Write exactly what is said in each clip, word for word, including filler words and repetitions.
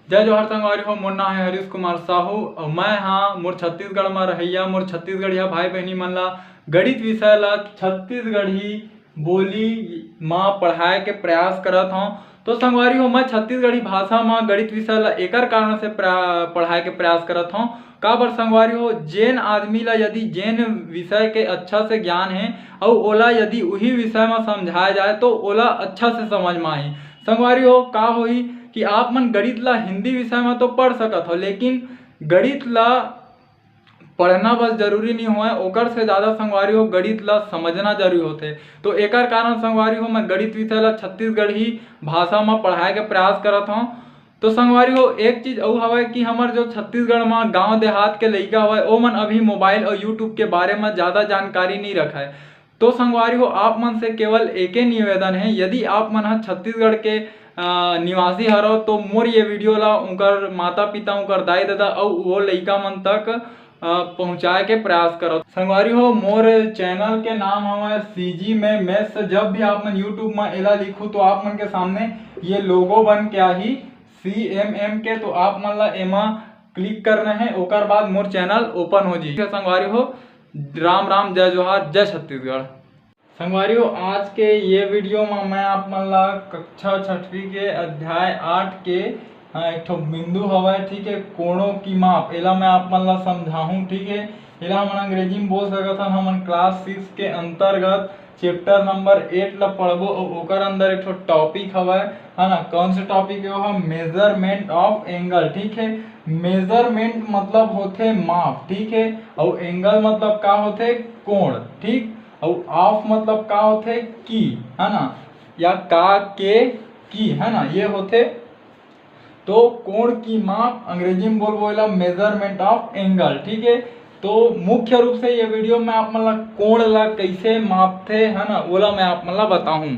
जय जोहार संगवारी हो, मोर नाम है हरीश कुमार साहू और मैं हाँ मोर छत्तीसगढ़ में रहैया, मोर छत्तीसगढ़िया भाई बहनी मन ला गणित विषय ला छत्तीसगढ़ी बोली मा पढ़ाए के प्रयास करत हौं। तो संगवारी हो, मैं छत्तीसगढ़ी भाषा मा गणित विषय ला एकर कारण से प्रा-, पढ़ाए के प्रयास करत हौं। काबर संगवारी हो, जेन आदमी ला यदि जेन विषय के अच्छा से ज्ञान है और ओला यदि उही विषय मा समझाया जाए तो ओला अच्छा से समझ मा आही। संगवारी हो, का होही कि आप मन गणित ला हिंदी विषय मा तो पढ़ सकत हो, लेकिन गणित ला पढ़ना बस जरूरी नहीं होय, ओकर से ज़्यादा संगवारी हो गणित ला समझना जरूरी होथे। तो एकर कारण संगवारी हो मैं गणित विषय ला छत्तीसगढ़ी भाषा मा पढ़ाए के प्रयास करत हौं। तो संगवारी हो, एक चीज अउ हवय कि हमर जो छत्तीसगढ़ मा गांव देहात के लइका हवय, ओमन अभी मोबाइल और YouTube के बारे मा ज़्यादा जानकारी नहीं रखय। तो संगवारी हो, आप मन से केवल एके निवेदन है, यदि आप मन ह छत्तीसगढ़ के अ, निवासी हरव तो मोर ये वीडियो ला उनकर माता पिता, उनकर दाई ददा अउ वो लइका मन तक अ, पहुँचाए के प्रयास करव। संगवारी हो, मोर चैनल के नाम हवय सीजी में मैथ्स। जब भी आप मन YouTube में एला लिखू तो आप मन के सामने ये लोगो बन के आही सीएमएम के, तो आप मन ला एमा क्लिक करना है, ओकर बाद मोर चैनल ओपन हो जाही। संगवारी हो, राम राम, जय जोहार, जय छत्तीसगढ़। संगवारी हो, आज के ये वीडियो में मैं आप मन ला कक्षा छठवीं के अध्याय आठ के, हाँ, एक ठो बिंदु हवय, ठीक है, कोणों की माप, एला मैं आप मन ला समझाहूँ, ठीक है। एला हमन अंग्रेजी में बोल सकत हन, हमन क्लास सिक्स के अंतर्गत चैप्टर नंबर एट ला पढ़बो और ओकर अंदर एक ठो टॉपिक हवय, है ना। कौन सा टॉपिक है? वो मेजरमेंट ऑफ एंगल, ठीक है। मेजरमेंट मतलब होथे माप, ठीक है, और एंगल मतलब का होथे? कोण, ठीक। अउ ऑफ मतलब का होथे? की, है ना, या का, के, की, है ना, ये होथे। तो कोण की माप, अंग्रेजी में बोलबो एला मेजरमेंट ऑफ एंगल, ठीक है। तो मुख्य रूप से ये वीडियो में आप मन ला कोण ला कैसे मापथे, है ना, ओला मैं आप मन ला बताहूँ।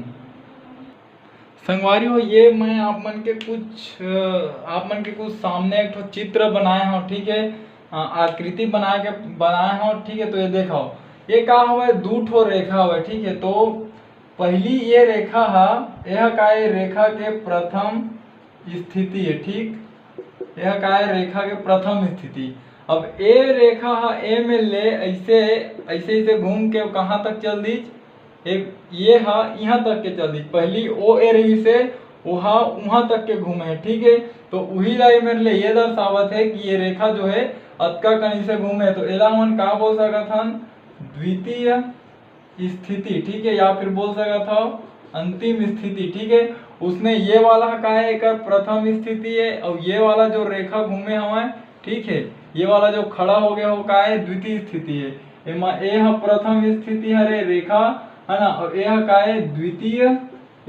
संगवारी हो, ये मैं आप मन के कुछ अ, आप मन के कुछ सामने एक ठो चित्र बनाए हव, ठीक है, अ, आकृति बनाए के बनाए हव, ठीक है। तो ये देखो, ये का हवय? दू ठो रेखा हवय, ठीक है। तो पहली ये रेखा हा, यह का ये रेखा के प्रथम स्थिति है, ठीक, यह का ये रेखा के प्रथम स्थिति। अब ए रेखा हा ए में ले ऐसे ऐसे ऐसे घूम के कहाँ तक चल दीच? एक ये हा यहाँ तक के चल दी, पहली ओ ए रही से ओहा उहाँ तक के घूमे है, ठीक है। तो उही ला ये मेरे लिए ये दर्शावत है कि ये रेखा जो है अतका कनी से घूमे है। तो एला हमन का बोल सकत हन? द्वितीय स्थिति, ठीक है, या फिर बोल सकत हव अंतिम स्थिति, ठीक है। उसने ये वाला का है, एकर प्रथम स्थिति है और ये वाला जो रेखा घूमे हवय, ठीक है, ये वाला जो खड़ा हो गया हो का है, द्वितीय स्थिति है। एमा ए ह प्रथम स्थिति हरे रेखा, है ना, और ए ह का है, द्वितीय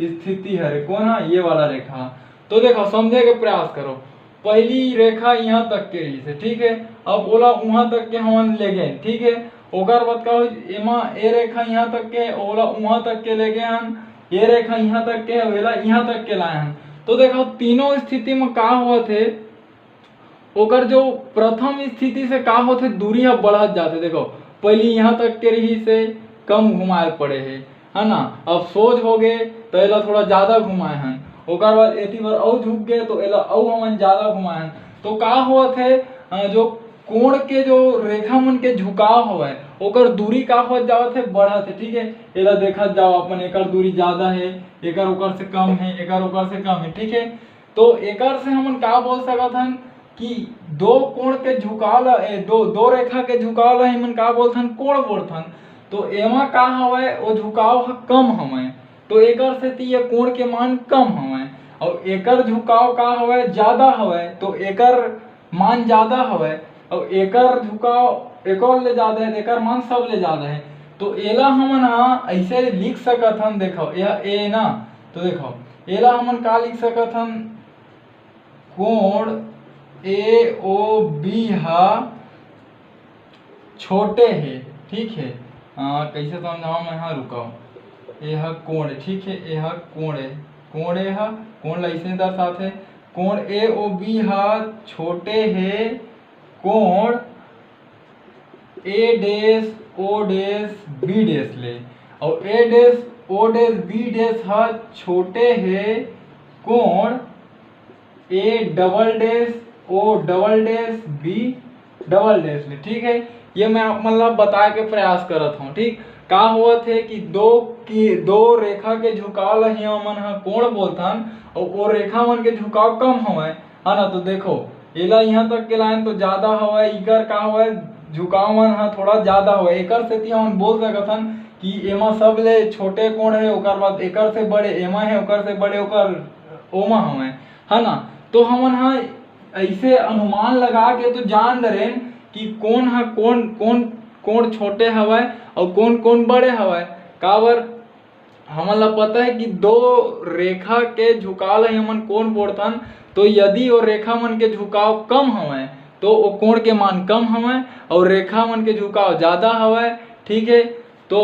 स्थिति हरे। कौन है? ये वाला रेखा। तो देखो, समझे के प्रयास करो, पहली रेखा यहाँ तक के रही से, ठीक है, अब ओला वहाँ तक के हमन ले गए, ठीक है। ओकर बाद का होइस, एमा ए रेखा यहाँ तक के, ओला वहाँ तक के ले गए हन, ये रेखा यहाँ तक के, एला यहाँ तक के लाए हन। तो देखो, तीनों स्थिति में का होत हे, ओकर जो प्रथम स्थिति से का होथे, दूरी ह बढ़त जाथे। देखो, पहली यहाँ तक के रही से कम घुमाए पड़े हे, है ना, अब सोज हो गए तो एला थोड़ा ज़्यादा घुमाए हन, ओकर बाद एती बर अउ झुक गए तो एला अउ हमन ज़्यादा घुमाए हन। तो का होत हे, अ, जो कोण के जो रेखा मन के झुकाव हवय, ओकर दूरी का होत जावत हे, बढ़त हे, ठीक है। एला देखत जाओ अपन, एकर दूरी ज़्यादा है, एकर ओकर से कम है, एकर ओकर से कम है, ठीक है। तो एकर से हमन का बोल सकत हन कि दो कोण के झुकाव ल, ए, दो, दो रेखा के झुकाव ल हमन का बोलथन? कोण बोलथन। तो एमा का हवय, वो झुकाव ह कम हवय, तो एकर सेती ये कोण के मान कम हवय। और एकर झुकाव का हवय? ज्यादा हवय, तो एकर मान ज्यादा हवय। और एकर झुकाव एकर ले ज्यादा है, एकर मान सब ले ज्यादा है। तो एला हमन हा ऐसे लिख सकत हन, देखो, यह ए ना, तो देखो, एला हमन का लिख सकत हन? कोण ए ओ बी हा छोटे हे, ठीक है। आ, कैसे समझाऊँ मैं? हाँ, रुकाओ, ये हा कोण, ठीक है, ये हा कोण है, कोण ए हा, कोण ला ऐसे दर्शात है, कोण ए ओ बी हा छोटे हे कोण ए डैश ओ डैश बी डैश ले, और ए डैश ओ डैश बी डैश हा छोटे हे कोण A double dash, O double dash, B double dash ले, ठीक है। ये मैं आप मन ला बताए के प्रयास करत हूँ, ठीक। का होवत है कि दो की, दो रेखा के झुकाव ला ही हमन ह कोण बोलथन, और वो रेखा मन के झुकाव कम हवय, है ना। तो देखो, एला यहाँ तक के लाइन तो ज्यादा हवय, इकर का हवय, झुकाव मन ह थोड़ा ज्यादा हवय, एकर सेती हमन बोल सकत हन कि एमा सबले छोटे कोण है, ओकर बाद एकर से बड़े एमा है, ओकर से बड़े ओकर ओमा हवय, है ना। तो हमन ह ऐसे अनुमान लगा के तो जान डरेन कि कोन ह कोन कोन कोण छोटे हवय और कोन कोन बड़े हवय। काबर हमन ला पता है कि दो रेखा के झुकाव ला हमन कोण बोलथन, तो यदि वो रेखा मन के झुकाव कम हवय तो वो कोण के मान कम हवय, और रेखा मन के झुकाव ज्यादा हवय, ठीक है, तो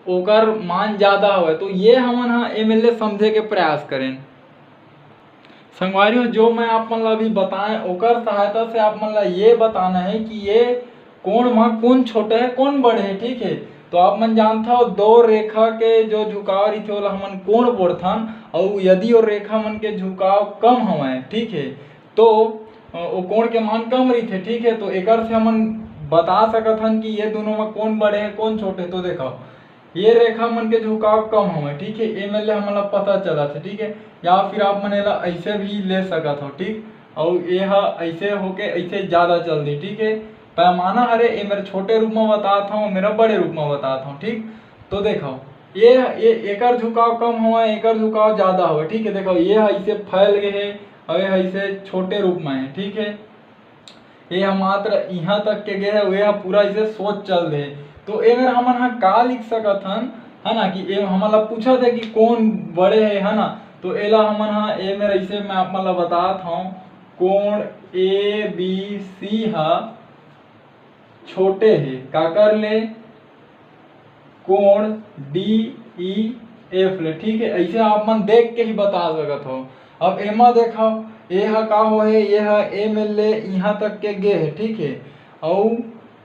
ओकर मान ज्यादा हवय। तो ये हमन ह एमे ले समझे के प्रयास करेन। संगवारी हो, जो मैं आप मन ला अभी बताएं, ओकर सहायता से आप मन ला ये बताना है कि ये कोण म कोन छोटे है, कोन बड़े है, ठीक है। तो आप मन जानत हो, दो रेखा के जो झुकाव रहिथे, ओला हमन कोण बोलथन, अउ यदि वो रेखा मन के झुकाव कम हवय, ठीक है, तो अ, वो कोण के मान कम रहिथे, ठीक है। तो एकर से हमन बता सकत हन कि ये दोनों म कोन बड़े है, कोन छोटे। तो देखो, ये रेखा मन के झुकाव कम हवय, ठीक है, एमे ले हमन ला पता चलत हे, ठीक है। या फिर आप मन एला ऐसे भी ले सकत हो, ठीक, अउ ये ह ऐसे होके ऐसे ज्यादा चल दी, ठीक है। पैमाना हरे, ए मेर छोटे रूप में बतात हूँ, मेर बड़े रूप में बतात हूँ, ठीक। तो देखो, ये, ये एकर झुकाव कम हवय, एकर झुकाव ज्यादा हवय, ठीक है। देखो, ये ह ऐसे फैल गए है और ये ह ऐसे छोटे रूप में है, ठीक है। ये ह मात्र इहाँ तक के गे है, ये ह पूरा इसे सोच चल दे। तो ए मेर हमन ह का लिख सकत हन, है ना, कि ए हमन ला पूछत है कि कौन बड़े है, है ना। तो एला हमन ह ए मेर ऐसे मैं आप मन ला बतात हूँ, कोण ए बी सी ह छोटे है, काकर ले? कोण डी ई एफ ले, ठीक है। ऐसे आप मन देख के ही बता सकत हो। अब एमा देखो, ए ह का हो है, ये ह ए मेर ले यहाँ तक के गे है, ठीक है। अउ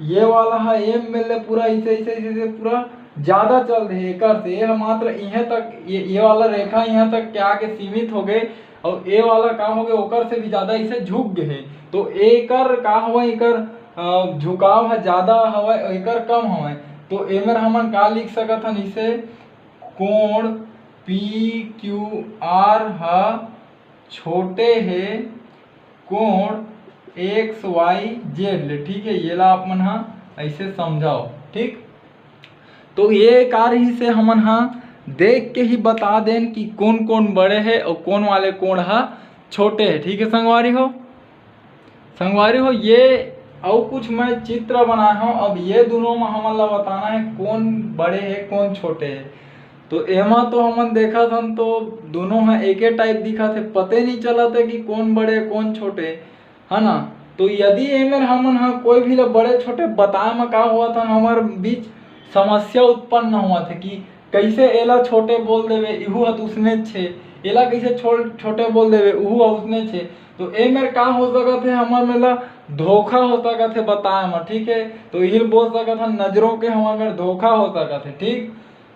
ये वाला ह ए मेर ले पूरा ऐसे, ऐसे, ऐसे, ऐसे पूरा ज्यादा चल रहे एकर से। ये ह मात्र यहाँ तक, ये, ये वाला रेखा यहाँ तक के आके सीमित हो गए, और ए वाला का हो गए, ओकर से भी ज्यादा इसे झुक गए है। तो एकर का हवय, एकर अ, झुकाव ह ज्यादा हवय, एकर कम हवय। तो एमेर हमन का लिख सकत हन इसे, कोण पी क्यू आर ह छोटे हे कोण एक्स वाई जेड ले, ठीक है। ये ला आप मन ह ऐसे समझाओ, ठीक। तो ये कार्य ही से हमन ह देख के ही बता देन कि कौन कौन बड़े है और कौन वाले कोण ह छोटे है, ठीक है संगवारी हो। संगवारी हो, ये अउ कुछ मैं चित्र बनाए हूँ। अब ये दोनों में हमन ला बताना है कौन बड़े है, कौन छोटे है। तो एमा तो हमन देखत हन तो दोनों ह एके टाइप दिखत है, पते नहीं चलत है कि कौन बड़े कौन छोटे, है ना। तो यदि एमेर हमन ह कोई भी ला बड़े छोटे बताए म का होवत हन, हमर बीच समस्या उत्पन्न होवत है कि कैसे एला छोटे बोल देवे, इहू ह उसने छे, एला कैसे छोल-, छोटे बोल देवे, उहू ह उसने छे। तो ए मेर का हो सकत है, हमर मेर ला धोखा हो सकत है बताए म, ठीक है। तो इही बोल सकत हन, नजरों के हमर मेर धोखा हो सकत है, ठीक।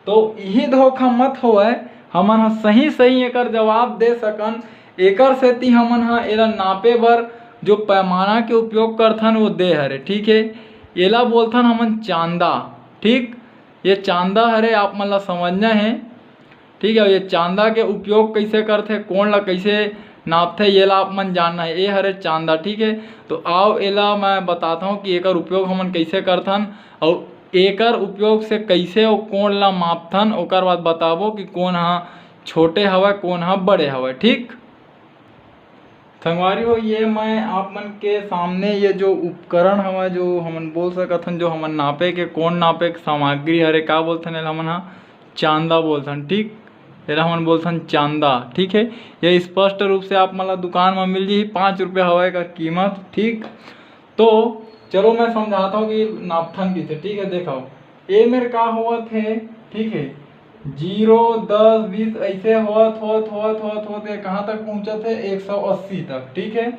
तो इही धोखा मत होवय, हमन ह सही सही एकर जवाब दे सकन। एकर सेती हमन ह एला नापे बर जो पैमाना के उपयोग करथन, वो दे हरे, ठीक है। एला बोलथन हमन चांदा, ठीक। ये चांदा हरे, आप मन ला समझना है, ठीक है। ये चांदा के उपयोग कैसे करथे, कोण ला कैसे नापथे, ये ला आप मन जानना है। ये हरे चांदा, ठीक है। तो आओ, एला मैं बताता हूँ कि एकर उपयोग हमन कैसे करथन, अउ एकर उपयोग से कैसे वो कोण ला मापथन, ओकर बाद बताबो कि कोन ह छोटे हवय, कोन ह बड़े हवय, ठीक। संगवारी हो, ये मैं आप मन के सामने ये जो उपकरण हवय, जो हमन बोल सकत हन, जो हमन नापे के, कोण नापे के सामग्री हरे, का बोलथन एला हमन ह? चांदा बोलथन, ठीक। एला हमन बोलथन चांदा, ठीक है। ये स्पष्ट रूप से आप मन ला दुकान म मिल जही, पाँच रुपया हवय एकर कीमत, ठीक। तो चलो मैं समझाता हूँ कि नापथन किसे, ठीक है। देखो, ए मेर का होवत है, ठीक है, जीरो, दस, बीस, ऐसे होत, होत, होत, होत, होत, ये कहाँ तक पहुँचत है? एक सौ अस्सी तक, ठीक है।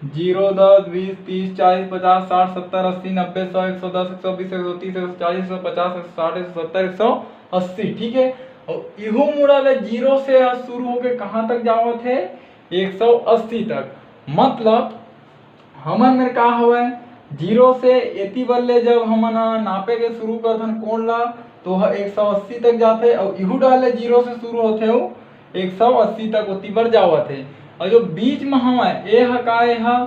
जीरो, दस, बीस, तीस, चालीस, पचास, साठ, सत्तर, अस्सी, नब्बे, सौ, एक सौ दस, एक सौ बीस, एक सौ तीस, एक सौ चालीस, एक सौ पचास, एक सौ साठ, एक सौ सत्तर, एक सौ अस्सी, ठीक है। और इहू मुड़ा ले जीरो से ह शुरू होके कहाँ तक जावत है? एक सौ अस्सी तक। मतलब हमन मेर का हवय, जीरो से एती बर ले जब हमन ह नापे के शुरू करथन कोण ला, तो ह एक सौ अस्सी तक जाथे, अउ इहू डार ले जीरो से शुरू होथे, अउ एक सौ अस्सी तक ओती बर जावत हे। अउ जो बीच म हवय, ए ह का, ए ह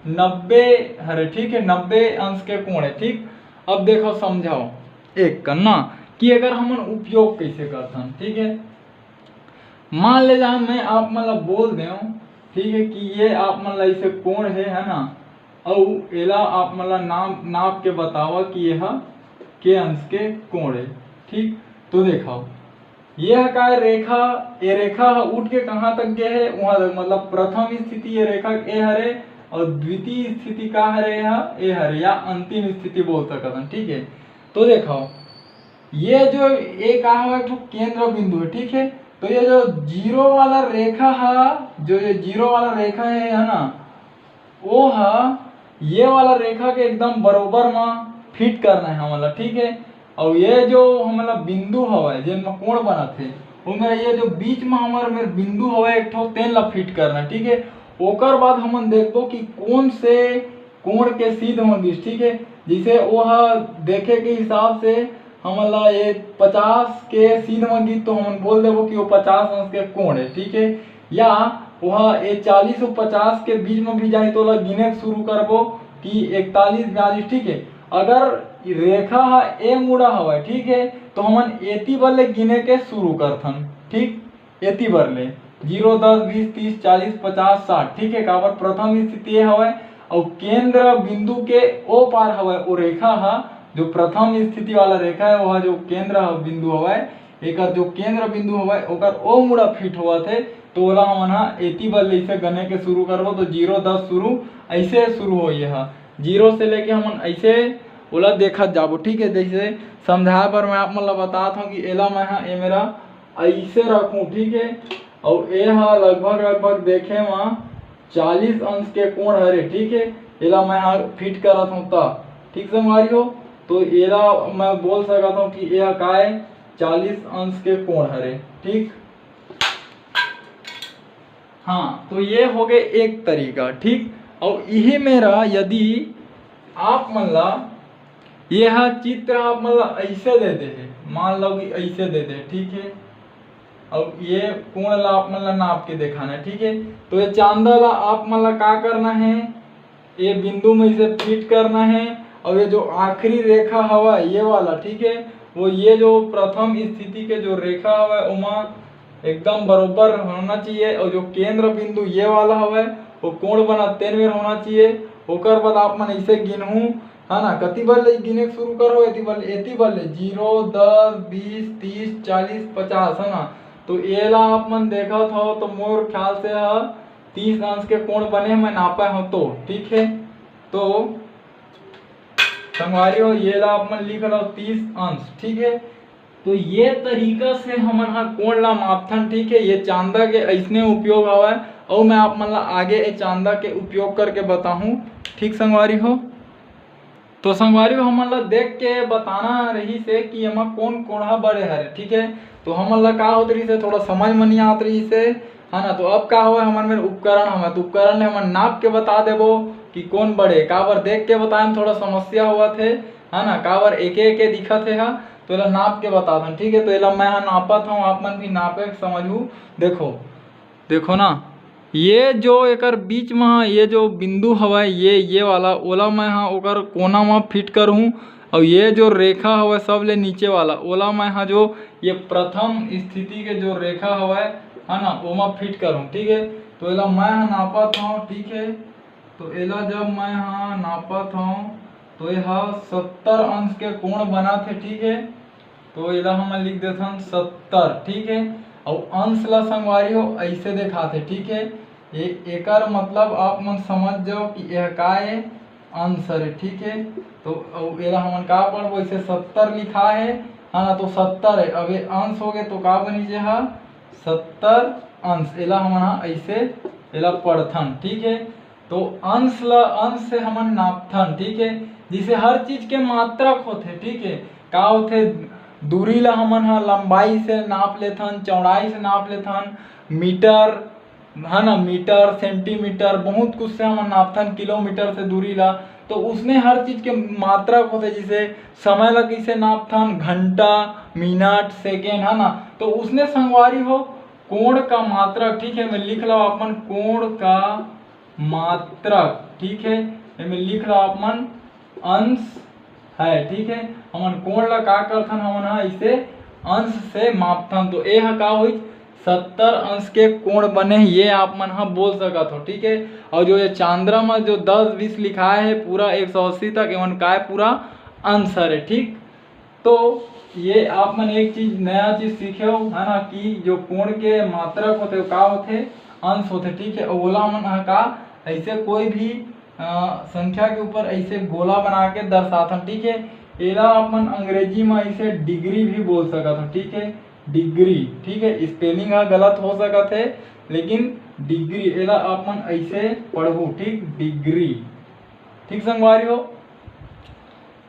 नब्बे हरे, ठीक है, नब्बे अंश के कोण है। ठीक, अब देखो, समझाओ एक कन ना कि एकर हमन उपयोग कैसे करथन। ठीक है, मान ले जाए मैं आप मन ला बोल देव, ठीक है, कि ये आप मन ला इसे कोण है, है ना, अउ एला आप मन ला नाम, नाप के बतावा कि ये ह के अंश के कोण है। ठीक, तो देखो, ये ह का रेखा, ये रेखा ह उठ के कहाँ तक गे है, वहाँ तक, मतलब प्रथम स्थिति ये रेखा ए हरे, और द्वितीय स्थिति का हरे, यह ए हरे, या अंतिम स्थिति बोल सकत हन। ठीक है, तो देखो, ये जो, ये का हवय, एक ठो केंद्र बिंदु है। ठीक है, तो ये जो जीरो वाला रेखा है, जो ये जीरो वाला रेखा है, है ना, वो ह ये वाला रेखा के एकदम बरोबर म फिट करना है हमन ला। ठीक है, और ये जो हमन ला बिंदु हवय, जेन म कोण बनत हे, वो मेरा ये जो बीच म हमर, मेर बिंदु हवय एक ठो, तेन ला फिट करना है। ठीक है, ओकर बाद हमन देखबो कि कौन से कोण के सीध म गिस। ठीक है, जैसे वो ह देखे के हिसाब से हमन ला ये पचास के सीध म गिस, तो हमन बोल देबो कि वो पचास अंश के कोण है। ठीक है, या वह ये चालीस और पचास के बीच में भी जाए, तो ओला गिने के शुरू करबो कि इकतालीस, बयालीस। ठीक है, अगर रेखा ह ए मुड़ा हवय, ठीक है, तो हमन एती बर ले गिने के शुरू करथन। ठीक, एती बर ले जीरो, दस, बीस, तीस, चालीस, पचास, साठ। ठीक है, काबर प्रथम स्थिति ये हवय, अउ केंद्र बिंदु के ओ पार हवय, ओ रेखा ह, जो प्रथम स्थिति वाला रेखा है, वह जो केंद्र ह-, बिंदु हवय, एकर जो केंद्र बिंदु हवय, ओकर ओ मुड़ा फिट होवत हे, तो ओला हमन ह एती बर ले इसे गने के शुरू करबो, तो जीरो, दस शुरू, ऐसे शुरू होई ह। जीरो से लेके हमन ऐसे ओला देखत जाबो। ठीक है, जैसे समझाए बर मैं आप मन ला बतात हूँ कि एला मैं ह, ए मेरा ऐसे रखूँ। ठीक है, अउ ए ह लगभग, लगभग देखे म चालीस अंश के कोण हरे। ठीक है, एला मैं ह फिट करत हूँ त, ठीक संगवारी हो, तो एला मैं बोल सकत हूँ कि ए ह काय, चालीस अंश के कोण हरे। ठीक, हाँ, तो ये हो गए एक तरीका। ठीक, अउ इही मेरा यदि आप मन ला ये ह चित्र आप मन ला ऐसे दे दे हे, मान लो कि ऐसे दे दे, ठीक है, अउ ये कोण ला आप मन ला नाप के देखाना है। ठीक है, तो ये चांदा ला आप मन ला का करना है, ये बिंदु में इसे फिट करना है, और ये जो आखिरी रेखा हवा, ये वाला, ठीक है, वो ये जो प्रथम स्थिति के जो रेखा हवा, ओमा एकदम बरोबर होना चाहिए। और जो केंद्र बिंदु ये वाला हवा, वो कोण बना तेन मेर होना चाहिए। ओकर बाद आप मन इसे गिनहू, है ना, कति बर ले गिने के शुरू करो, एती बर, एती बर ले जीरो, दस, बीस, तीस, चालीस, पचास, है ना। तो एला आप मन देखत हो तो मोर ख्याल से ह तीस अंश के कोण बने, मैं नापा हूँ तो, ठीक है। तो संगवारी हो, ये ला आप मन लिख लो तीस अंश, ठीक है। तो ये तरीका से हमन ह कोण ला मापथन, ठीक है। ये चांदा के ऐसने उपयोग हवय, अउ मैं आप मन ला आगे ये चांदा के उपयोग करके बताहूँ, ठीक संगवारी हो। तो संगवारी हो, हमन ला देख के बताना रहिस हे कि एमा कोन कोन ह बड़े हरे, ठीक है। तो हमन ला का होत रहिस हे, थोड़ा समझ म नइ आत रहिस हे, है ना। तो अब का होय, हमन मेर उपकरण हवय, तो उपकरण ले हमन नाप के बता देबो कि कोन बड़े। काबर देख के बताए म थोड़ा समस्या होवत हे, है ना, काबर एके एके दिखत हे ह, तो एला नाप के बताथन, ठीक है। तो एला मैं ह नापत हूँ, आप मन भी नापे समझू। देखो, देखो ना, ये जो एकर बीच म ये जो बिंदु हवय, ये, ये वाला, ओला मैं ह ओकर कोना म फिट करहूँ, अउ ये जो रेखा हवय सबले नीचे वाला, ओला मैं ह जो ये प्रथम स्थिति के जो रेखा हवय, है ना, ओमा फिट करहूँ, ठीक है। तो एला मैं ह नापत हूँ, ठीक है। तो एला जब मैं ह नापत हूँ, तो ये ह सत्तर अंश के कोण बनाथे, ठीक है। तो एला हमन लिख देथन सत्तर, ठीक है। अउ अंश ला संगवारी हो ऐसे देखाथे, ठीक है। ए-, एकर मतलब आप मन समझ जाओ कि यह का ए, अंश हरे, ठीक है। तो अउ एला हमन का पढ़बो, ऐसे सत्तर लिखा है, है ना, तो सत्तर है। अब ये अंश हो गए तो का बनी जे हा, सत्तर अंश। एला हमन हा ऐसे एला पढ़थन, ठीक है। तो अंश ला, अंश से हमन नापथन, ठीक है। जैसे हर चीज के मात्रक होथे, ठीक है, का होथे, दूरी ला हमन ह लंबाई से नाप लेथन, चौड़ाई से नाप लेथन, मीटर, है ना, मीटर, सेंटीमीटर, बहुत कुछ से हमन नापथन, किलोमीटर से दूरी ला। तो उसने हर चीज के मात्रक होथे, जैसे समय ला कैसे नापथन, घंटा, मिनट, सेकेंड, है ना। तो उसने संगवारी हो, कोण का मात्रक, ठीक है, मैं लिख लो आप मन, कोण का मात्रक, ठीक है, एमे लिख लो आप मन, अंश है, ठीक है। हमन कोण ला का करथन, हमन हा इसे अंश से मापथन। तो ए हा का होइस, सत्तर अंश के कोण बने, ये आप मन हा बोल सकत हो, ठीक है। और जो ये चांद्रा में जो दस बीस लिखाए है, पूरा एक सौ अस्सी तक, एमन काय पूरा अंश हरे, ठीक। तो ये आप मन एक चीज, नया चीज सीखे हो, है ना, कि जो कोण के मात्रक होथे, वो का होथे, अंश होथे, ठीक है। और ओला मन हा का ऐसे कोई भी अ, संख्या के ऊपर ऐसे गोला बना के दर्शाथन, ठीक है। एला अपन अंग्रेजी में ऐसे डिग्री भी बोल सकत हो, ठीक है, डिग्री, ठीक है। स्पेलिंग हा गलत हो सकत है, लेकिन डिग्री, एला अपन ऐसे पढ़ू, ठीक, डिग्री, ठीक संगवारी हो।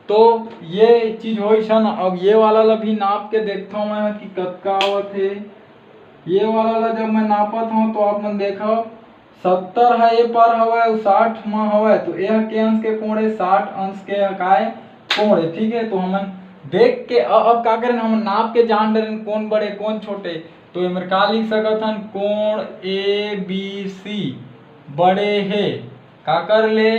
तो ये चीज होइस ना। अब ये वाला ला भी नाप के देखता हूँ मैं कि कतका आवत है। ये वाला ला जब मैं नापत हूँ तो आप मन देखो, सत्तर ह ए पार हवय अउ साठ म हवय, तो ए ह के अंश के कोण ए, साठ अंश के ह काय कोण ए, ठीक है। तो हमन देख के अ-, अब का करेन, हमन नाप के जान डरेन कोन बड़े कोन छोटे। तो एमर का लिख सकत हन, कोण ए बी सी बड़े हे काकर ले,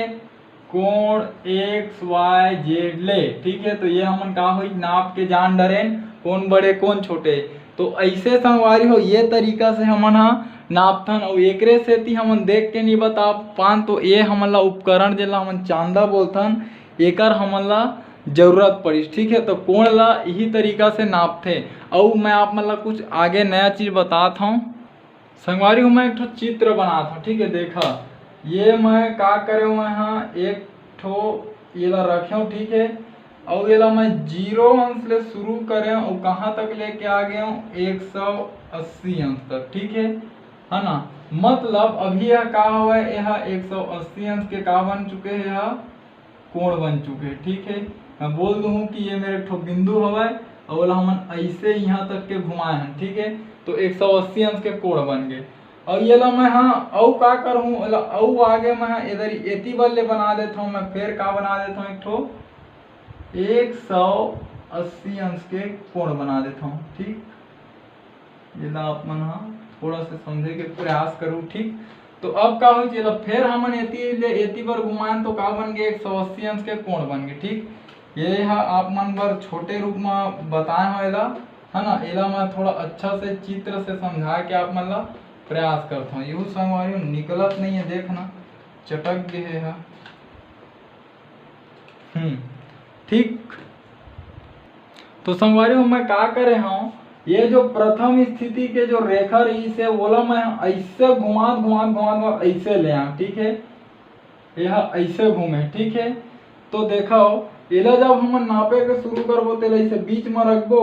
कोण एक्स वाई जेड ले, ठीक है। तो ये हमन का होई, नाप के जान डरेन कोन बड़े कोन छोटे। तो ऐसे संगवारी हो, ये तरीका से हमन हा नापथन, अउ एकरे सेती हमन देख के नहीं बता पान। तो ये हमन ला उपकरण, जेला हमन चांदा बोलथन, एकर हमन ला जरूरत पड़िस, ठीक है। तो कोण ला यही तरीका से नापथे। अउ मैं आप मन ला कुछ आगे नया चीज बतात हूँ। संगवारी हो, मैं एक ठो चित्र बनात हूँ, ठीक है। देखा, ये मैं का करे हुए हाँ, एक ठो ये ला रखे हूँ, ठीक है। अउ ये ला मैं जीरो अंश ले शुरू करे हूँ, अउ कहाँ तक लेके आ गए हूँ, एक सौ अस्सी अंश तक, ठीक है, है ना। मतलब अभी यह का हवय, यह एक सौ अस्सी अंश के का बन चुके हे, यह कोण बन चुके हे, ठीक है। मैं बोल दूँ कि ये मेरे एक ठो बिंदु हवय, अउ ओला हमन ऐसे यहाँ तक के घुमाए हन, ठीक है। तो एक सौ अस्सी अंश के कोण बन गए। अउ ये ला मैं हाँ अउ का करहूँ, ओला अउ आगे मैं हाँ इधर एती बर ले बना देता हूँ, मैं फेर का बना देता हूँ, एक ठो एक सौ अस्सी अंश के कोण बना देता हूँ, ठीक। जेला आप मन हा थोड़ा से समझे के प्रयास करू, ठीक। तो अब का होइस, जेला फेर हमन एती ले एती बर घुमाएन तो का बन गए, एक सौ अस्सी अंश के कोण बन गए, ठीक। ये हा आप मन बर छोटे रूप में बताए हो एला, है ना। एला मैं थोड़ा अच्छा से चित्र से समझा के आप मन ला प्रयास करता हूँ। यू संगवारी हो, निकलत नहीं है, देखना चटक गए है। हम्म, ठीक। तो संगवारी हो, मैं का करे हूँ, ये जो प्रथम स्थिति के जो रेखा रहिस हे, ओला मैं ऐसे घुमात घुमात घुमात घुमात ऐसे ले आऊँ, ठीक है। यह ऐसे घूमे, ठीक है। तो देखो, एला जब हमन नापे के शुरू करबो, तेला ऐसे बीच में रखबो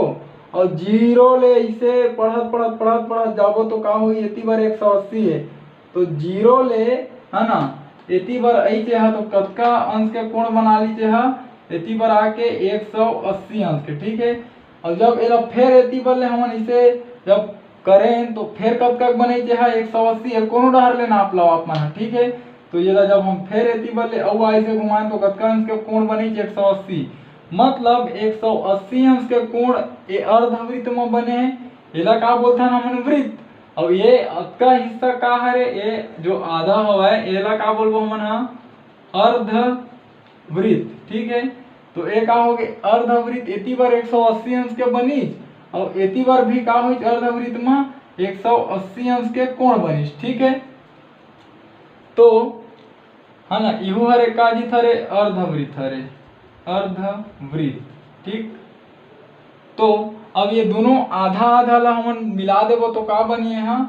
और जीरो ले ऐसे पढ़त पढ़त पढ़त पढ़त जाबो, तो का होई, एती बर एक सौ अस्सी है, तो जीरो ले, है ना, एती बर ऐसे हा तो कतका अंश के कोण बना लीजे हा, एती बर आके एक सौ अस्सी अंश के, ठीक है। और जब एला फेर एती बर ले हमन इसे जब करें तो फेर कतका बने जे हा एक सौ अस्सी है, कोनो डहर ले नाप लो आप मन, ठीक है। तो ये ला जब हम फेर एती बर ले अउ ऐसे घुमाएं तो कतका अंश के कोण बने जे एक सौ अस्सी, मतलब एक सौ अस्सी अंश के कोण ए अर्धवृत्त में बने है। एला का बोलथन हमन, वृत्त। अब ये अतका हिस्सा का हरे, ये जो आधा हवय, एला का बोलबो हमन हा? अर्धवृत्त, ठीक है। तो ये का हो गए, अर्धवृत्त एती बर एक सौ अस्सी अंश के बनिस और एती बर भी का होइस, अर्धवृत्त में एक सौ अस्सी अंश के कोण बनिस, ठीक है। तो है ना, इहू हर एक का जी थरे, अर्धवृत्त हरे, अर्धवृत्त, ठीक। तो अब ये दोनों आधा आधा ला हमन मिला देबो तो का बनी, यहाँ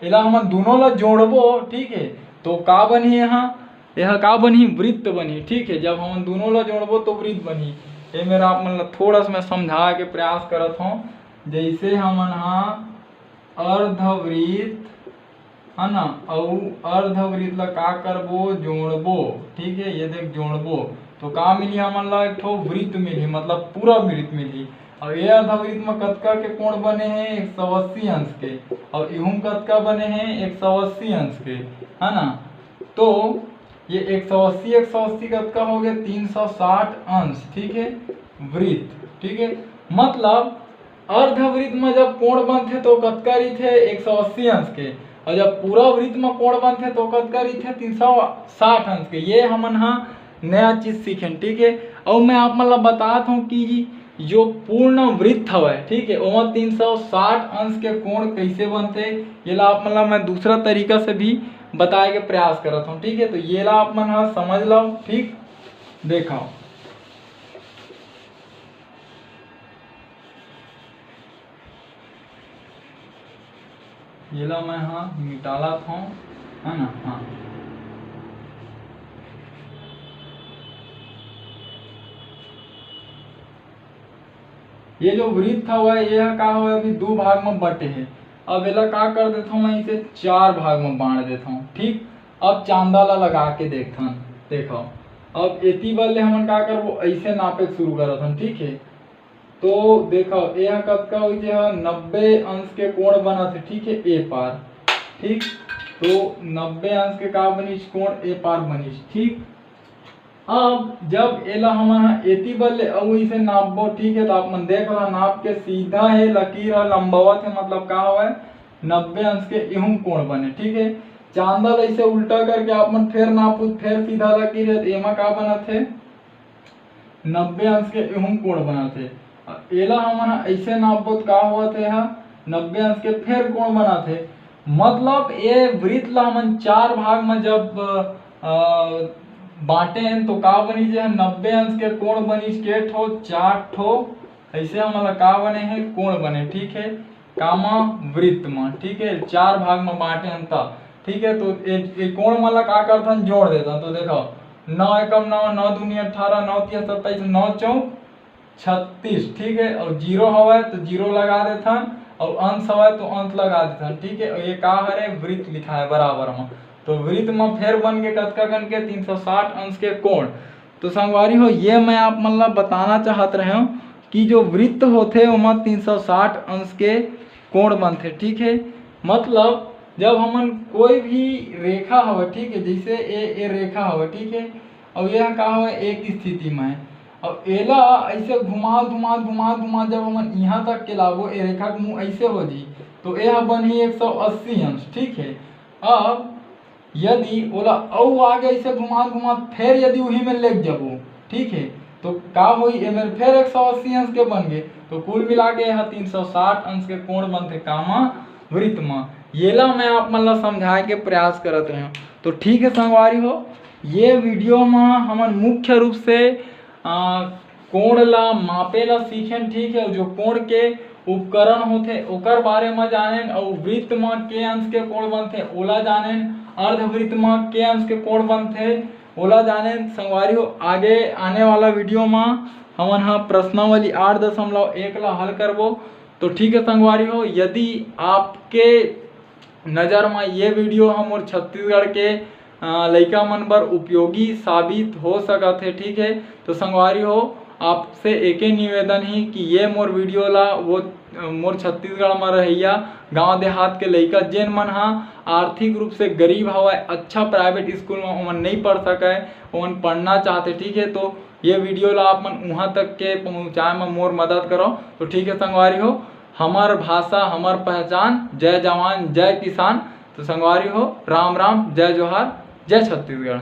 एला हमन दोनों ला जोड़बो, ठीक है, तो का बनही, यहाँ यह का बनही, वृत्त बनही, ठीक है। जब हमन दोनों ला जोड़बो तो वृत्त बनही। ये मेरा आप मन ला थोड़ा सा मैं समझा के प्रयास करत हूँ। जैसे हमन हा अर्धवृत्त, है ना, अउ अर्धवृत्त ला का करबो, जोड़बो, ठीक है। ये देख, जोड़बो तो का मिली हमन ला, एक ठो वृत्त मिली, मतलब पूरा वृत्त मिली। और ये अर्धवृत्त में कतका के कोण बने हैं? एक सौ अस्सी अंश के। और इहूं कतका बने हैं? एक सौ अस्सी अंश के, है ना? तो ये एक सौ अस्सी, एक सौ अस्सी कतका हो गया? तीन सौ साठ अंश, ठीक है, वृत्त, ठीक है। मतलब अर्धवृत्त में जब कोण बनथे तो कतका रहिथे? एक सौ अस्सी अंश के। और जब पूरा वृत्त में कोण बनथे तो कतका रहिथे? तीन सौ साठ अंश के। ये हमन हा नया चीज सीखेन, ठीक है। और मैं आप मन ला बतात हूँ कि जो पूर्ण वृत्त हवय, ठीक है, ओमा तीन सौ साठ अंश के कोण कैसे बनथे, ये ला आप मन ला मैं दूसरा तरीका से भी बताए के प्रयास करत हूँ, ठीक है। तो ये ला आप मन हा समझ लो, ठीक, देखो, ये ला मैं हा मिटालत हूँ, है ना? हाँ, ये जो वृत्त हवय, ये ह का हवय, अभी दू भाग में बटे हे। अब एला का कर देथव मैं, इसे चार भाग में बांट देथव, ठीक। अब चांदा ला लगा के देखथन, देखव, अब एती बर ले हमन का करबो, ऐसे नापे के शुरू करत हन, ठीक है। तो देखव, ये ह कतका होइस, ये ह नब्बे अंश के कोण बनत हे, ठीक है, ए पार, ठीक। तो नब्बे अंश के का बनिस, कोण ए पार बनिस, ठीक। अब जब एला हमन ह एती बर ले अउ इसे नापबो, ठीक है, तो आप मन देख ला, नाप के सीधा हे लकीर ह लंबावत हे, मतलब का हवय, नब्बे अंश के इहूं कोण बने, ठीक है। चांदा ल इसे उल्टा करके आप मन फेर नापू, फेर सीधा लकीर हे, तो एमा का बनत हे, नब्बे अंश के इहूं कोण बनत हे। एला हमन ह अइसे नापबो त का होवत हे, हा नब्बे अंश के फेर कोण बनत हे। मतलब ये वृत्त ला हमन चार भाग म जब अ, बांटे हन तो का बनिस, जे ह नब्बे अंश के कोण बनिस के ठो, चार ठो। अइसे हमन ला का बने हे, कोण बने, ठीक है, कामा वृत्त म, ठीक है, चार भाग म बांटे हन त, ठीक है। तो ए, ए कोण मन ला का करथन, जोड़ देथन। तो देखो, नौ एकम नौ, नौ दूनी अठारह, नौ तिया सत्ताईस, नौ चौक छत्तीस, ठीक है। और जीरो हवय तो जीरो लगा देथन, और अंश हवय तो अंश लगा देथन, ठीक है। और ये का हरे, वृत्त लिखा है बराबर म। तो वृत्त म फेर बन के कतका कन के, तीन सौ साठ अंश के कोण। तो संगवारी हो, ये मैं आप मन ला बताना चाहत रहे हूँ कि जो वृत्त होथे ओमा तीन सौ साठ अंश के कोण बनथे, ठीक है। मतलब जब हमन कोई भी रेखा हवय, ठीक है, जैसे ए, ए रेखा हवय, ठीक है, और ये का हवय, एक स्थिति में है, और एला ऐसे घुमा घुमा घुमा घुमा जब हमन यहाँ तक के लाबो, ए रेखा के मुंह ऐसे हो जी, तो ए ह बनही एक सौ अस्सी अंश, ठीक है। अब यदि ओला अउ आगे ऐसे घुमा घुमा फेर यदि उही में लेग जबो, ठीक है, तो का होई, ए मेर फेर एक सौ अस्सी अंश के बन गे। तो कुल मिला के यह तीन सौ साठ अंश के कोण बनथे कामा वृत्त म। येला मैं आप मन ला समझाए के प्रयास करत रहे हूँ। तो ठीक है संगवारी हो, ये वीडियो म हमन मुख्य रूप से आ, कोण ला मापे ला सीखेन, ठीक है। जो कोण के उपकरण होथे ओकर बारे म जानेन, अउ वृत्त म के अंश के कोण बनथे ओला जानेन, अर्धवृत्त म के अंश के कोण बनथे ओला जानेन। संगवारी हो, आगे आने वाला वीडियो म हमन ह प्रश्नावली आठ दशमलव एक ला हल करबो। तो ठीक है संगवारी हो, यदि आपके नज़र म ये वीडियो ह मोर छत्तीसगढ़ के अ, लइका मन बर उपयोगी साबित हो सकत हे, ठीक है। तो संगवारी हो, आपसे एके निवेदन ही कि ये मोर वीडियो ला वो, अ, मोर छत्तीसगढ़ म रहइया गांव देहात के लइका जेन मन ह आर्थिक रूप से गरीब हवय, अच्छा प्राइवेट स्कूल म ओमन नइ पढ़ सकय, ओमन पढ़ना चाहथे, ठीक है। तो ये वीडियो ला आप मन उहाँ तक के पहुँचाए म मोर मदद करो। तो ठीक है संगवारी हो, हमर भाषा, हमर पहचान, जय जवान, जय किसान। तो संगवारी हो, राम राम, जय जोहार, जय छत्तीसगढ़।